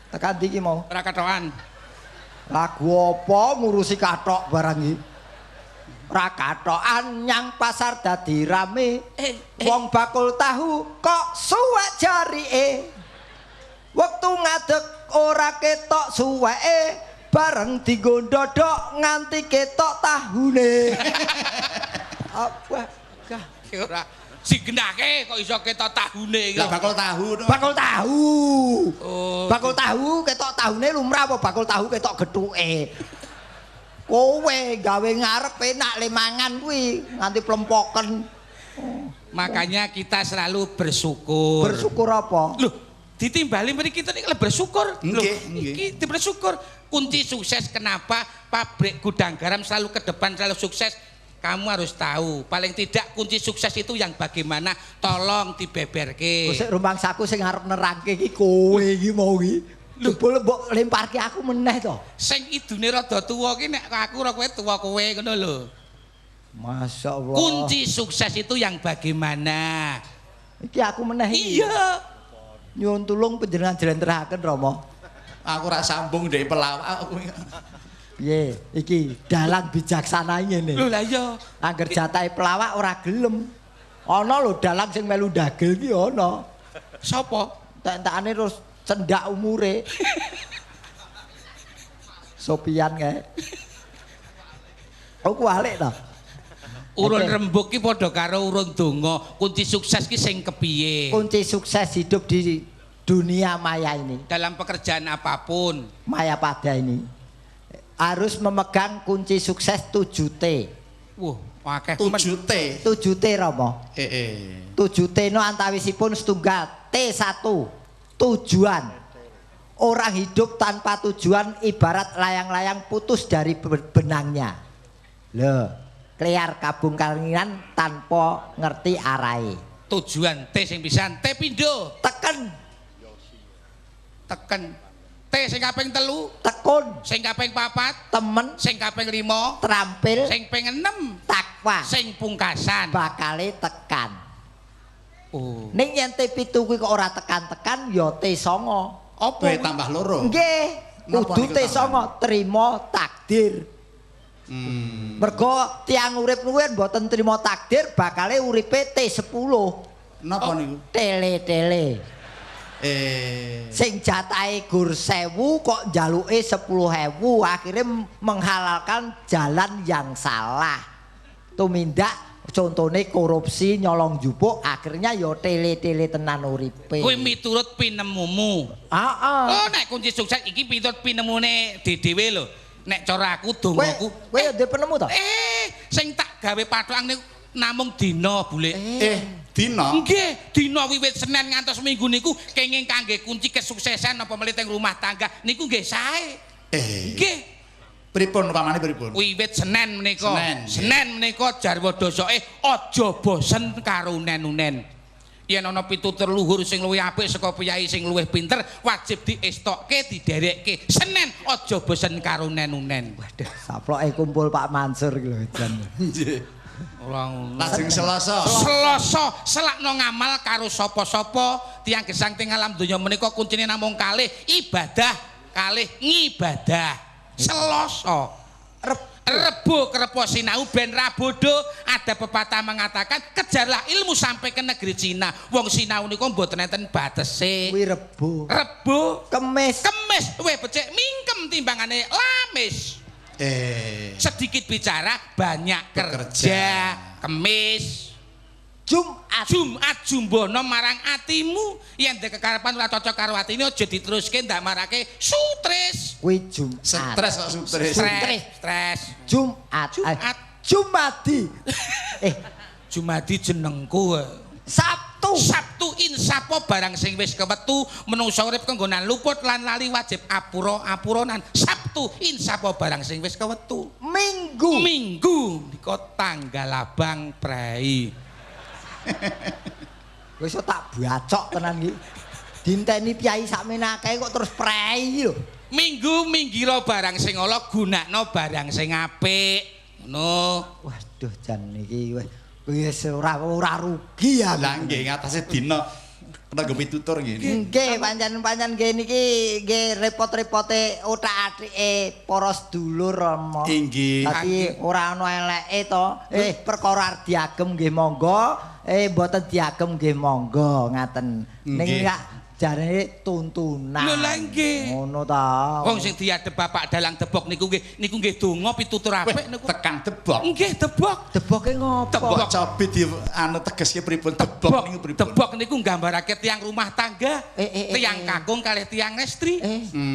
Tekan ndi iki mau? Ra kathokan. Lagu apa ngurusi kathok barang iki? Ra kathokan nyang pasar dadi rame. Wong bakul tahu kok suwek jarike. Wektu ngadeg ora ketok suweke, bareng dienggo ndodok nganti ketok tahune. Apa? Gah. Ora sigenake kok iso ketok tahune iki. Lah bakul tahu to. Bakul tahu. Oh. Bakul tahu ketok tahune lumrah apa bakul tahu ketok gethuke? Kowe gawe ngarep enak le mangan kuwi nganti plempoken. Makanya kita selalu bersyukur. Bersyukur apa? Loh, ditimbali mriki kita ini bersyukur. Loh, Nggih, nggih. iki bersyukur. Kunci sukses kenapa pabrik Gudang Garam selalu ke depan, selalu sukses. Kamu harus tahu, paling tidak kunci sukses itu yang bagaimana, tolong dibeberke. Kok sik rumangsaku sing arep nerangke iki kowe iki mau iki. Jebul mbok lemparke aku meneh to. Sing idune rada tuwa ki nek aku ora kowe tuwa kowe ngono lho. Masya Allah. Kunci sukses itu yang bagaimana? Iki aku meneh iki. Iya. Nyuwun tulung panjenengan jlentrehaken Rama. Aku ora sambung ndek pelawak aku. Piye? Iki dalang bijaksana ngene. Lho lah iya. Angger jatahe pelawak ora gelem. Ana lho dalang sing melu dagel ki ana. Sopo? Entek-entekane terus cendak umure. Sopian kae. Aku kualik ta. Urun Oke. rembug ki padha karo urun donga. Kunci sukses ki sing kepiye? Kunci sukses hidup di dunia maya ini, Dalam pekerjaan apapun. maya pada ini harus memegang kunci sukses 7T. Wah, akeh men. 7 T. 7T Romo. Eh eh. 7T no antawisipun setunggal T1 tujuan. Orang hidup tanpa tujuan ibarat layang-layang putus dari benangnya. Loh, klear kabung kalingan tanpa ngerti arahe. Tujuan T sing pisan, T pindho, Teken, teken. T sing kaping 3, tekun, sing kaping 4, temen, sing kaping 5, terampil, sing ping 6, takwa, sing pungkasan. bakale tekan. Oh. Ning yen T7 kuwi kok ora tekan-tekan ya T9. Apa? Kowe tambah loro. Nggih, Napa kudu niku T9 trima takdir. Mergo tiyang urip kuwi mboten trima takdir bakale uripe T10. Napa niku? Tele-tele. Eh. Sing jatahe gur 1000 kok njaluke 10.000, akhirnya menghalalkan jalan yang salah. Tumindak contone korupsi nyolong jupuk akhirnya ya tele-tele tenan uripe. Kuwi miturut pinemumu. Heeh. Oh, nek kunci sukses iki miturut pinemune dhewe lho. Nek cara aku Kowe dongaku kowe ya duwe penemu to? Sing tak gawe pathokan niku namung dina, Bulik. Dina. Nggih, dina wiwit Senin ngantos Minggu niku kenging kangge kunci kesuksesan apa melih teng rumah tangga niku nggih sae. Nggih. Pripun upamane pripun? Wiwit Senin menika. Senen, nggih. Senin menika jarwa dosoke aja bosen karo unen-unen. Yen ana pitutur luhur sing luwih apik saka piyai sing luwih pinter, wajib diestokke, diderekke. Senin aja bosen karo unen-unen. Waduh, saploke kumpul Pak Mansur iki lho jan. Nggih. Ora ngono. Lajeng Selasa. Selasa selakno ngamal karo sapa-sapa tiyang gesang teng alam donya menika kuncine namung kalih ibadah kalih ngibadah. Selasa. Rebo krepo sinau ben ra bodho. Ada pepatah mengatakan kejarlah ilmu sampai ke negeri Cina. Wong sinau niku mboten enten batese. Kuwi Rebo. Rebo Kemis. Kemis luwih becik mingkem timbangane lamis. Sedikit bicara banyak Bekerja. kerja. Kemis. Jumat. Jumat jumbono marang atimu. Yen ndek kekarepan ora cocok karo atine aja diteruske ndak marake stres. Kuwi Jumat. Stres kok stres. Stres, stres. Jumat. Jumat. Jumadi. Jumadi jenengku. Sabtu. Sabtu insapo barang sing wis kewetu menungsa urip kenggonan luput lan lali wajib apura-apuronan. Sabtu insapo barang sing wis kewetu. Minggu. Minggu nika tanggal abang prei. Wis tak bacok tenan iki. Dinteni piyai sakmene akeh kok terus prei iki lho. Minggu minggiro barang sing ala gunakno barang sing apik. Ngono. Waduh jan iki wis ora rugi ya. Lah nggih ngatasé dina kena nggo pitutur ngene. Nggih, pancen-pancen nggih niki nggih repot-repote othak-athike para sedulur Rama. Inggih. Dadi ora ana eleke to. Perkara arep diagem nggih monggo, mboten diagem nggih monggo ngaten. Ning Nggih. nek Jarene tuntunan. Lho lah nggih. Ngono ta. Wong sing diadep Bapak Dalang Debok niku nggih, niku nggih donga pitutur apik niku. Tekan debok. Nggih, debok. Deboke ngopo? Debok. Cobi di anu tegeske pripun debok niku pripun? Debok niku nggambarake tiang rumah tangga, tiang kakung kalih tiang estri.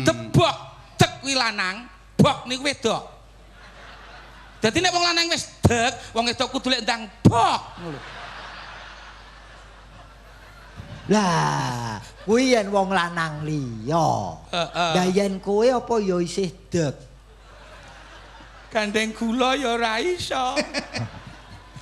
Debok, dek kuwi lanang, bok niku wedok. Dadi nek wong lanang wis dek, wong wedok kudu lek ndang bok ngono lho. Lah, kuwi yen wong lanang liya. Heeh. Lah yen kowe apa ya isih dek? Gandeng gula ya ora iso.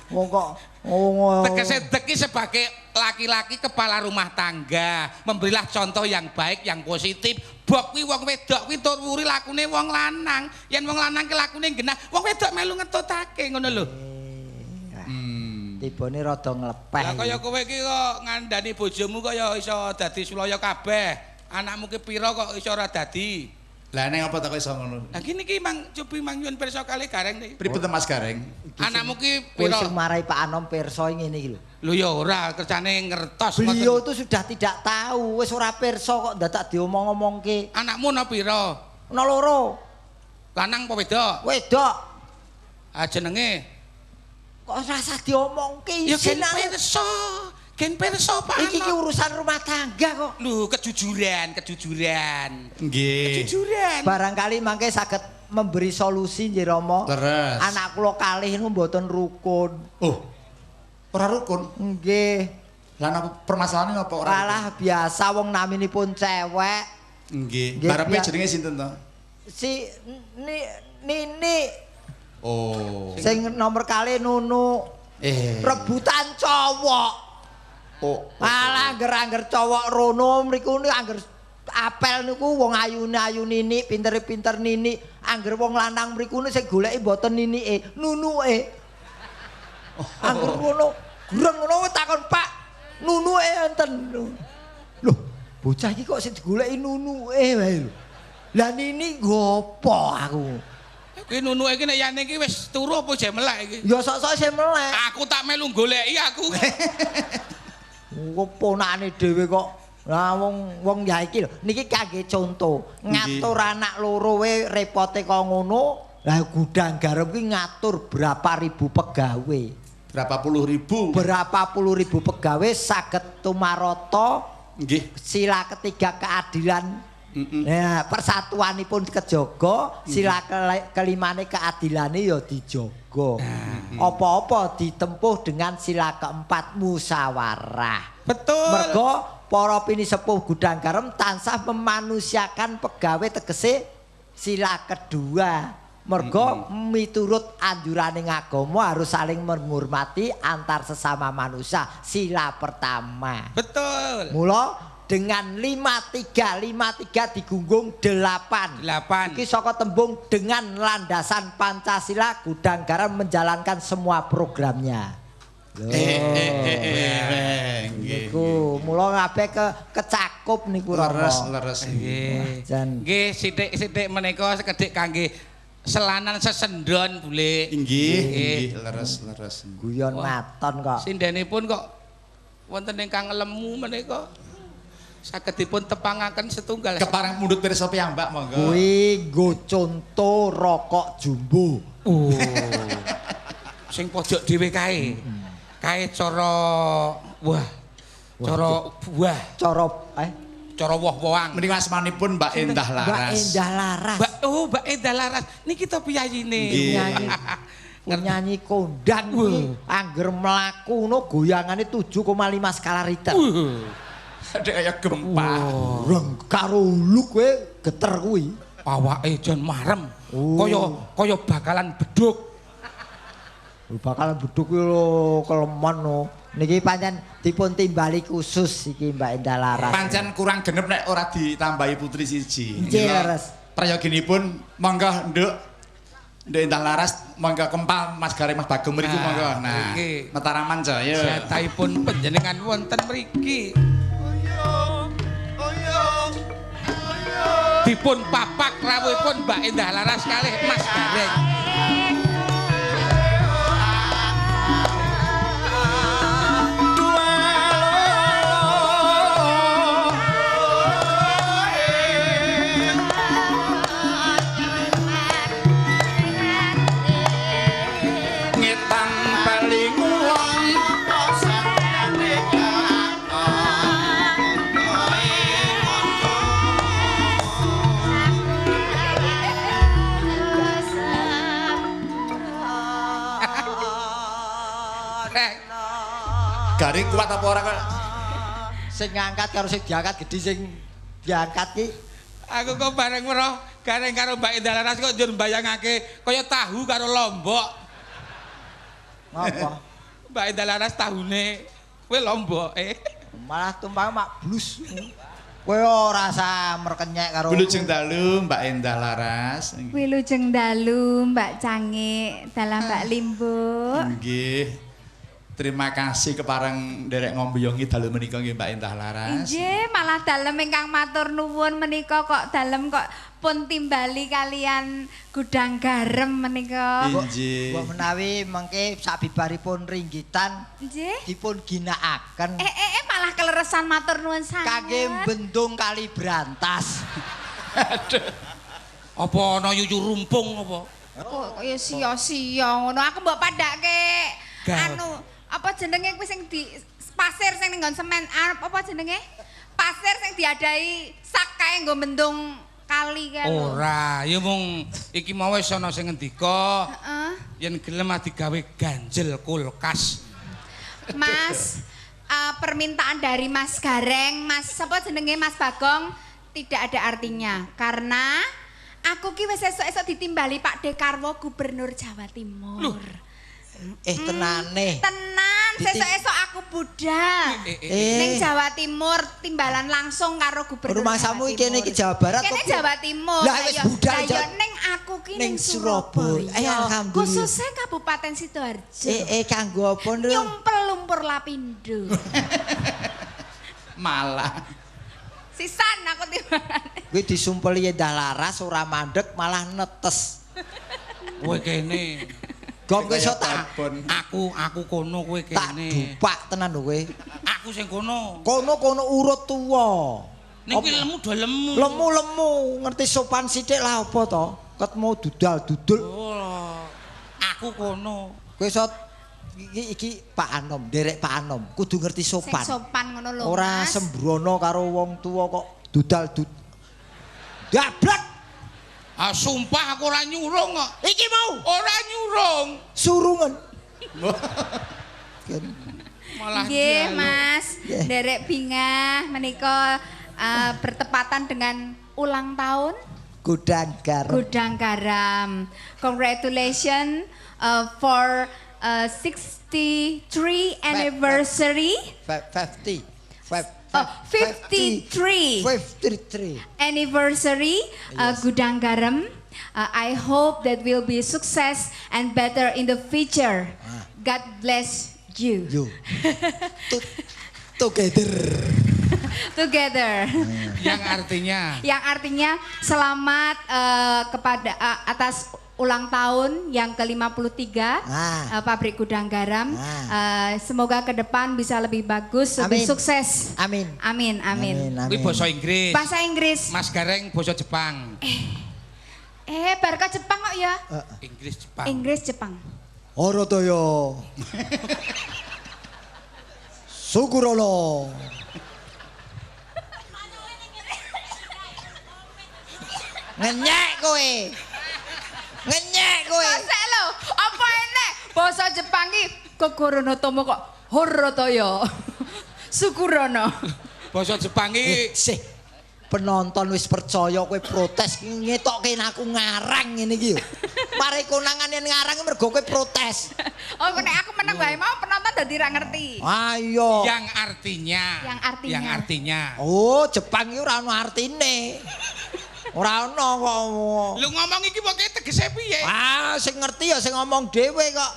Wong kok ngono. Tegese dek ki sebagai laki-laki kepala rumah tangga, memberilah contoh yang baik, yang positif. Bok kuwi wong wedok kuwi tururi lakune wong lanang. Yen wong lanang ki lakune genah, wong wedok melu ngetutake ngono lho. Tibane rada nglepeh. Lah kaya kowe iki kok ngandani bojomu kaya iso dadi sulaya kabeh. Anakmu ki pira kok iso ora dadi? Lah ning apa ta kok iso ngono? Lah kene iki mang cobi mang nyuwun pirsa kalih Gareng niki. Pripun to Mas Gareng? Anakmu ki Kowe pira? sing marai Pak Anom pirsa ngene iki lho. Lho ya ora, kerjane ngertos. Beliau itu sudah tidak tahu, wis ora pirsa kok dadak diomong-omongke. Anakmu ana pira? Ana loro. Lanang apa wedok? Wedok. Ah jenenge? Kok rasa diomongke Ya gen isin ae. pirsa. Gen pirsa Pak. Iki ki urusan rumah tangga kok. Lho kejujuran, kejujuran. Nggih. Kejujuran. Barangkali mangke saged memberi solusi nggih Rama. Leres. Anak kula kalih niku mboten rukun. Oh. Ora rukun. Nggih. Lah napa permasalahane apa ora? Alah biasa wong naminipun cewek. Nggih. Nggih, Barepe jenenge sinten to? Si Nini. Oh. Sing nomor kalih Nunu. Rebutan cowok. Oh. Alah angger-angger cowok rono mriku niku angger apel niku wong ayune ayu Nini, pintere-pinter Nini. Angger wong lanang mriku niku sing goleki mboten Ninike, Nunuke. Angger ngono, greng ngono takon Pak, Nunuke enten. Loh, bocah iki kok sing digoleki Nunuke wae lho. Lah Nini nggopo aku? Kuwi Nunuke iki nek yane iki wis turu apa jek melek iki? Ya sok-sok isih melek. Aku tak melu goleki aku. Wong ponakane dhewe kok. Lah wong wong ya iki lho, niki kangge conto. Ngatur anak loro we repote kok ngono. Lah Gudang Garam kuwi ngatur berapa ribu pegawe. Berapa puluh ribu? Berapa puluh ribu pegawe saged tumarata. Nggih. Sila ketiga keadilan. Nah, persatuanipun kejaga, sila kelimane keadilane ya dijaga. Apa-apa ditempuh dengan sila keempat musyawarah. Betul. Mergo para pinisepuh Gudang Garam tansah memanusiakan pegawe tegese sila kedua. Mergo miturut anjuraning agama harus saling menghormati antar sesama manusia, sila pertama. Betul. Mula dengan 5 3 5 3 digunggung 8. 8. Iki saka tembung dengan landasan Pancasila Gudang Garam menjalankan semua programnya. Lho. Nggih. Niku mula kabeh kecakup niku Rama. Leres, leres. Nggih. Jan. Nggih, sithik-sithik menika sekedhik kangge selanan sesendon Bulik. Nggih, nggih, leres, leres. Guyon maton kok. Sindenipun kok wonten ingkang lemu menika. Saged dipun tepangaken setunggal. Kepareng mundhut pirsa piyambak monggo. Kuwi nggo conto rokok jumbo. Oh. Sing pojok dhewe kae. Kae cara wah. Cara buah, Cara cara woh-wohan. Menika asmanipun Mbak Endah Laras. Mbak Endah Laras. Mbak oh, Mbak Endah Laras. Niki to piyayine. Nggih. Nyanyi kondang iki angger mlaku ngono goyangane 7,5 skala Richter. Ada kaya gempa. Reng karo ulu kowe geter kuwi. Awake jan marem. Oh. Kaya kaya bakalan beduk. Bakalan beduk kuwi lho kelemon no. Niki pancen dipun timbali khusus iki Mbak Endah Laras. Pancen kurang genep nek ora ditambahi putri siji. Nggih, leres. Prayoginipun monggo Nduk. Nduk Endah Laras monggo kempal Mas Gareng Mas Bagong mriku monggo. Nah, nggih. Mataraman jaya. Jatahipun panjenengan wonten mriki. Dipun papak rawuhipun Mbak Endah Laras kalih Mas Gareng. Garing kuat apa ora kok? Sing ngangkat karo sing diangkat gedhi sing diangkat ki. Aku kok bareng weruh Gareng karo Mbak Endah Laras kok njur mbayangake kaya tahu karo lombok. Ngapa? Mbak Endah Laras tahune kowe lomboke. Malah tumpang mak blus. Kowe ora usah merkenyek karo Wilujeng dalu Mbak Endah Laras. Wilujeng dalu Mbak Cangik, dalah Mbak Limbuk. Nggih. Terima kasih kepareng nderek ngombiyongi dalu menika nggih Mbak Endah Laras. Nggih, malah dalem ingkang matur nuwun menika kok dalem kok pun timbali kalian Gudang Garam menika. Inggih. Mbok menawi mengke sabibaripun ringgitan Nggih. dipun ginakaken Malah keleresan matur nuwun sanget. kangge bendung Kali Brantas. Apa ana yuyu rumpung apa? Kok kaya sia-sia ngono. Aku mbok padhake anu apa jenenge kuwi sing di pasir sing ning nggon semen apa jenenge? Pasir sing diadahi sak kae nggo bendung kali kae lho. Ora, ya mung iki mau wis ana sing ngendika Heeh. yen gelem ah digawe ganjel kulkas. Mas, permintaan dari Mas Gareng, Mas sapa jenenge Mas Bagong tidak ada artinya karena aku ki wis esuk-esuk ditimbali Pak Dekarwo Gubernur Jawa Timur. Loh. Tenane. Tenan, sesuk-esuk aku budal. Ning Jawa Timur timbalan langsung karo Gubernur Rumahsamu Jawa iki kene Timur. iki Jawa Barat Kene apa? Jawa Timur. Lah, wis budal Lah ya ning aku ki ning ning Surabaya. Alhamdulillah. Khususnya Kabupaten Sidoarjo. Kanggo apa, Nduk? Nyumpel lumpur Lapindo. Malah. Sisan aku timbalan. Kuwi disumpeli Endah Laras ora mandek malah netes. Kowe kene. Gong kowe iso tak Babon. Aku kono kowe tak kene. dupak tenan lho kowe. Aku sing kono. Kono-kono urut tuwa. Ning kuwi lemu do lemu. Lemu-lemu, ngerti sopan sithik lah apa to? Ketemu dudal-dudul. Oh, aku kono. Kowe iso iki Pak Anom, nderek Pak Anom, kudu ngerti Sing sopan. sopan ngono lho. Ora Mas. sembrono karo wong tuwa kok dudal dud. Dablek. Ah sumpah aku ora nyurung kok. Iki mau Ora nyurung. surungan. Malah Nggih, Mas. Nggih. Nderek bingah menika bertepatan dengan ulang tahun Gudang Garam. Gudang Garam. Congratulations for 63 anniversary. 50. Oh, 53. 53. Anniversary Gudang Garam. I hope that will be success and better in the future. God bless you. You. Together. Together. Yang artinya Yang artinya selamat kepada atas ulang tahun yang ke-53 pabrik Gudang Garam. Semoga ke depan bisa lebih bagus, lebih Amin. sukses. Amin. Amin, amin. kuwi basa Inggris. Bahasa Inggris. Mas Gareng basa Jepang. Bar ke Jepang kok ya? Inggris Jepang. Inggris Jepang. Ora to yo. Sukurono. Ngenyek kowe. Ngenyek kowe. Kosek lho, apa enek basa Jepang ki Kokorono tomo kok Horotoyo. Sukurono. Basa Jepang ki Sih. Penonton wis percaya kowe protes ngetokke aku ngarang ngene iki yo. Mari konangan yen ngarang mergo kowe protes. Oh, nek aku meneng wae mau penonton dadi ra ngerti. Ayo. yang artinya. Yang artinya. Yang artinya. Oh, Jepang iki ora ono artine. Ora ono kok. Lu ngomong iki pokoke tegese piye? Ah, sing ngerti ya sing ngomong dhewe kok.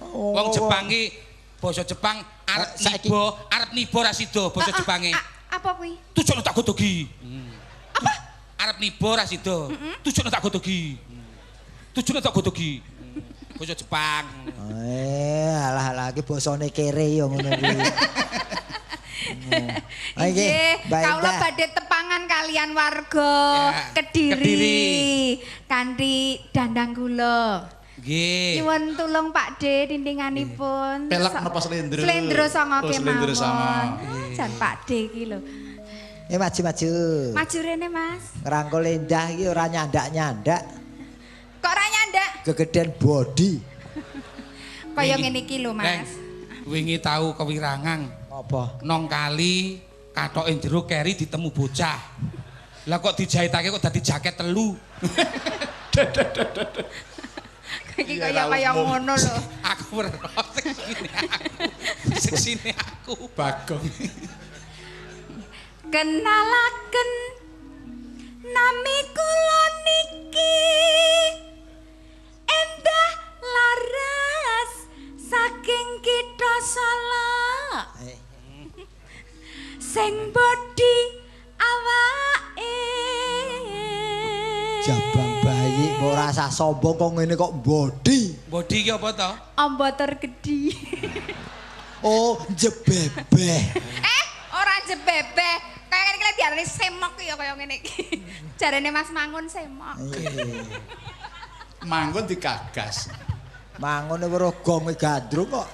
Oh. Wong Jepang ki basa Jepang arep niba, arep niba ra sida basa Jepange. Apa kuwi? Tujono tak godogi. Apa? Arep niba ra sida. Tujono tak godogi. Tujono tak godogi. Basa Jepang. Alah alah iki basane kere ya ngono kuwi. Nggih, kawula badhe tepangan kalian warga Kediri kanthi dandang kula. Nggih. Nyuwun tulung Pak D dindinganipun. Pelek napa slendro? Slendro sanga Oh, slendro sanga. kemawon. Jan Pak D iki lho. Maju-maju. Maju rene, Mas. Ngrangkul Endah iki ora nyandak-nyandak. Kok ora nyandak? Gegeden body. Kaya ngene iki lho, Mas. Wingi tau kewirangan. Apa? Nong kali katoke jero keri ditemu bocah. Lah kok dijahitake kok dadi jaket telu. Iki kaya ngono lho. Aku weruh sing sini aku. Sing sini aku. Bagong. Kenalaken nami kula niki Endah Laras saking kitha Solo. Sing bodi awake. Jabang bayi kok ora usah sombong kok ngene kok bodi. Bodi ki apa to? Ambotor gedhi. Oh, jebebeh. Ora jebebeh. Kaya ngene iki diarani semok ya kaya ngene iki. Jarene Mas Mangun semok. Mangun digagas. Mangune weruh gong gandrung kok.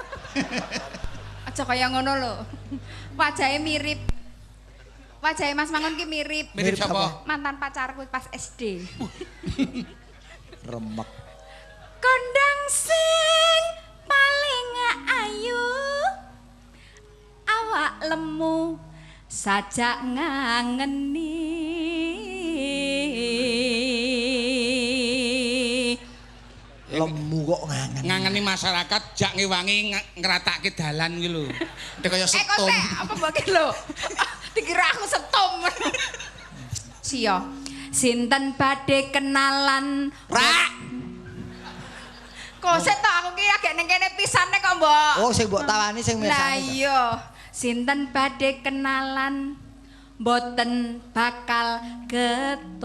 Aja kaya ngono lho. Wajahe mirip. Wajahe Mas Mangun ki mirip. Mirip sapa? Mantan pacarku pas SD. Remek. Kondang sing paling ayu, awak lemu sajak ngangeni. Lemu kok ngangen. Ngangeni masyarakat jak ngewangi ngratake dalan kuwi lho. Nek kaya setum. Kok apa mbok ki lho? Dikira aku setum. Siyo. Sinten badhe kenalan? Rak. Kok sik to aku ki agek ning kene pisane kok mbok. Oh, sing mbok tawani sing mirsani. Lah iya. Sinten badhe kenalan? Mboten bakal getun.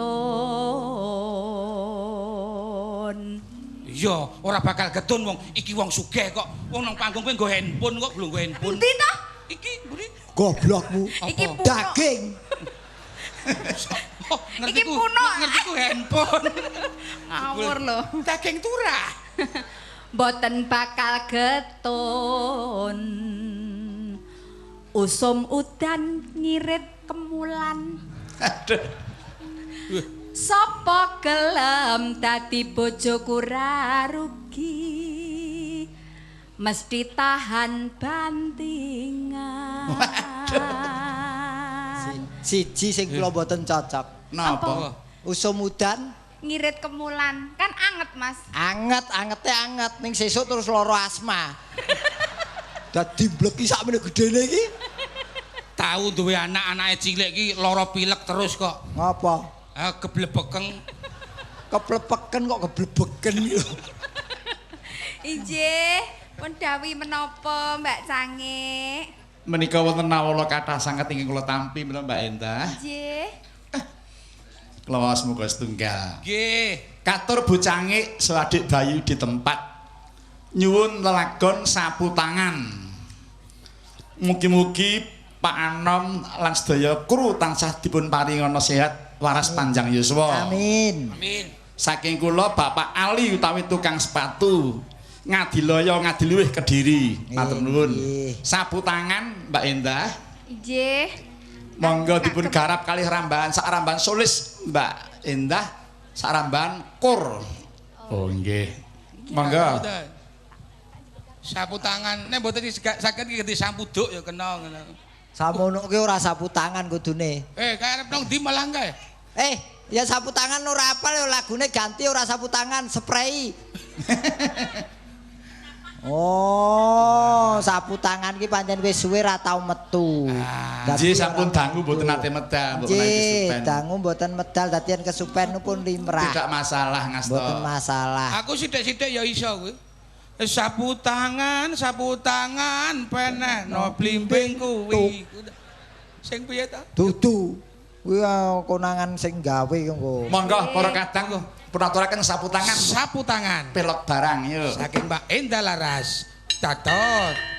Iya, ora bakal getun wong iki wong sugih kok. Wong nang panggung kuwi nggo handphone kok belum nggo handphone. Endi to? Iki mburi. Goblokmu. Iki puno. Daging. Oh, ngerti Iki puno. Ngerti ku handphone. Ngawur lho. Daging turah. Mboten bakal getun. Usum udan ngirit kemulan. Aduh. Sopo gelem dadi bojoku ra rugi. Mesti tahan bantingan. Siji sing kula mboten cocok. Napa? Usum udan ngirit kemulan. Kan anget, Mas. Anget, angete anget ning sesuk terus lara asma. Dadi mbleki sakmene gedene iki. Tahu duwe anak-anake cilik iki lara pilek terus kok. Ngapa? Ah, keblebeken. Keblebeken kok keblebeken iki lho. Injih, pun dawuh menapa Mbak Cangik? Menika wonten nawala kathah sanget ingkang kula tampi menika Mbak Endah. Injih. Kula waos muga setunggal. Nggih. Katur Bu Cangik sawadik Bayu di tempat. Nyuwun lelagon sapu tangan. Mugi-mugi Pak Anom lan sedaya kru tansah dipun paringana sehat waras panjang yuswa. Amin. Amin. Saking kula Bapak Ali utawi tukang sepatu Ngadilaya Ngadiluwih Kediri. Matur nuwun. Sapu tangan Mbak Endah. Injih. Monggo dipun garap kalih rambahan sak rambahan solis Mbak Endah, sak rambahan kur. Oh nggih. Monggo. Sapu tangan nek mboten saged iki sampu duk ya kena ngono. Samono ki ora sapu tangan kudune. Kae arep nang ndi malah kae? Ya sapu tangan ora apal ya lagune ganti ora sapu tangan, spray. Oh, sapu tangan ki pancen wis suwe ra tau metu. Nggih sampun dangu mboten nate medal, mbok menawi kesupen. Dangu mboten medal dadi yen kesupen pun limrah. Tidak masalah ngasto. Mboten masalah. Aku sithik-sithik ya iso kuwi. Sapu tangan, penehno blimbing kuwi. Sing piye ta? Dudu. Kuwi konangan sing gawe engko. Monggo para kadang pun aturaken sapu tangan. Sapu tangan. Pelok barang yuk. Saking Mbak Endah Laras. Dados.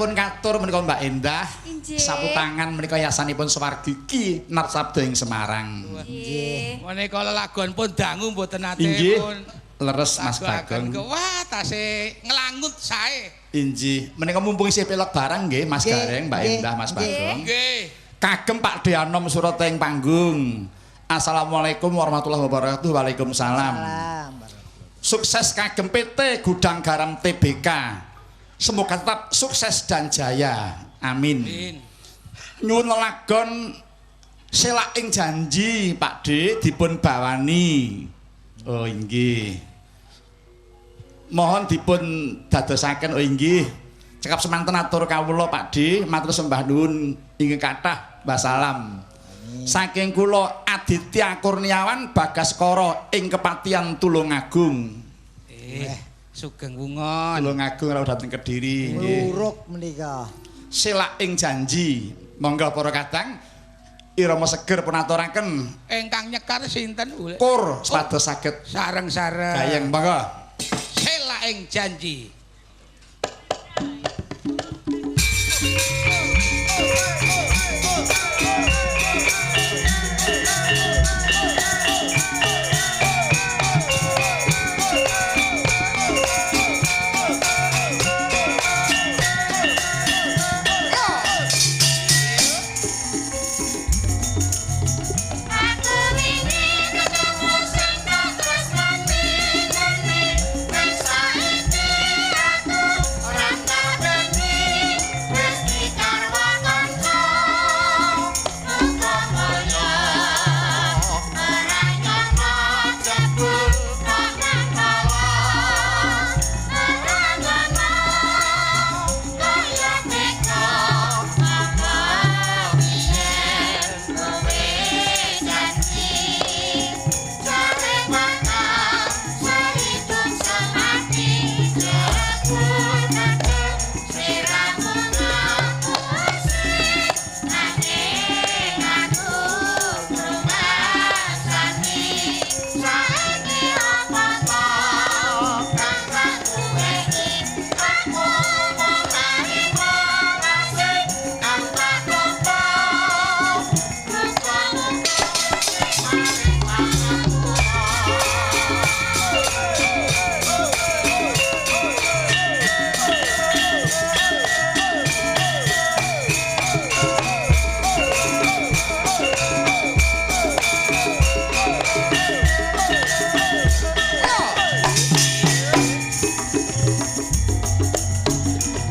Sampun katur menika Mbak Endah. Injih. Sapu tangan menika yasanipun swargi Ki Narsabda ing Semarang. Nggih. Menika lelagon pun dangu mboten nate Inggih. pun. Leres Mas Lagu-agen Bagong. Wah, tasih nglangut sae. Injih. Menika mumpung isih pelok barang nggih Mas Nggih, Gareng, Mbak nggih, Endah, Mas nggih. Bagong. Nggih. Kagem Pak Deanom Surata ing panggung. Assalamualaikum warahmatullahi wabarakatuh. Waalaikumsalam. Salam. Sukses kagem PT Gudang Garam TBK. Semoga tetap sukses dan jaya. Amin. Amin. Nyuwun lelagon selak ing janji Pak D dipun bawani. Oh inggih. Mohon dipun dadosaken oh inggih. Cekap semanten atur kawula Pak D, matur sembah nuwun ingkang kathah. Wassalam. Saking kula Aditya Kurniawan Bagaskara ing Kepatihan Tulungagung. Sugeng wungon. Tulungagung rawuh dhateng Kediri nggih. Mluruk menika. Selak ing janji. Monggo para kadang irama seger pun aturaken Ingkang nyekar sinten Ulek? kur supados saged Sareng-sareng. gayeng monggo. Selak ing janji. Aku wingi ketemu sing tak tresnani nani nang saiki aku ora tak beni wis dikarwa kanca muga mulya ora nyono jebul kok nang kawa ora nyono kaya teka apa biyen kowe janji jare bakal sehidup semati jebul kadung sliramu ngapusi nanging aku rumasani saiki apa to kang tak duweni aku mung narima asing kang tak tampa muga-muga paring pangapura.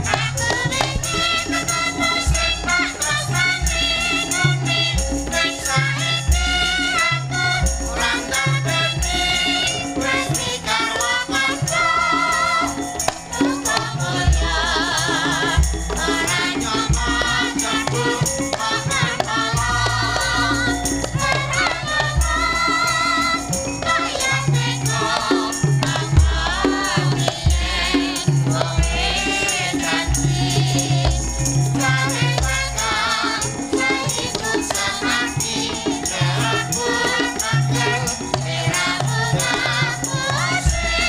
Aku wingi ketemu sing tak tresnani nani nang saiki aku ora tak beni wis dikarwa kanca muga mulya ora nyono jebul kok nang kawa ora nyono kaya teka apa biyen kowe janji jare bakal sehidup semati jebul kadung sliramu ngapusi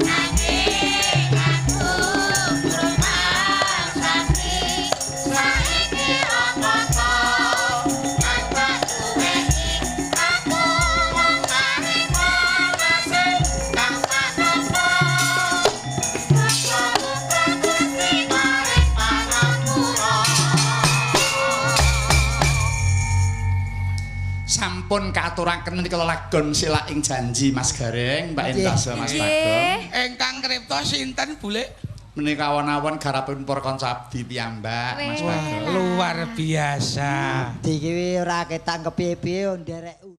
nanging aku rumasani saiki apa to kang tak duweni aku mung narima asing kang tak tampa muga-muga Gusti paring pangapura. Sampun kaaturaken menika lelagon selak ing janji Mas Gareng, Mbak Nggih. Endah Mas Bagong. Nggih. Ingkang ngripta sinten Bulek? Menika awon-awon garapipun para kanca abdi piyambak Mas Weh. Bagong. Luar biasa. Diki ora ketang kepiye-piye nderek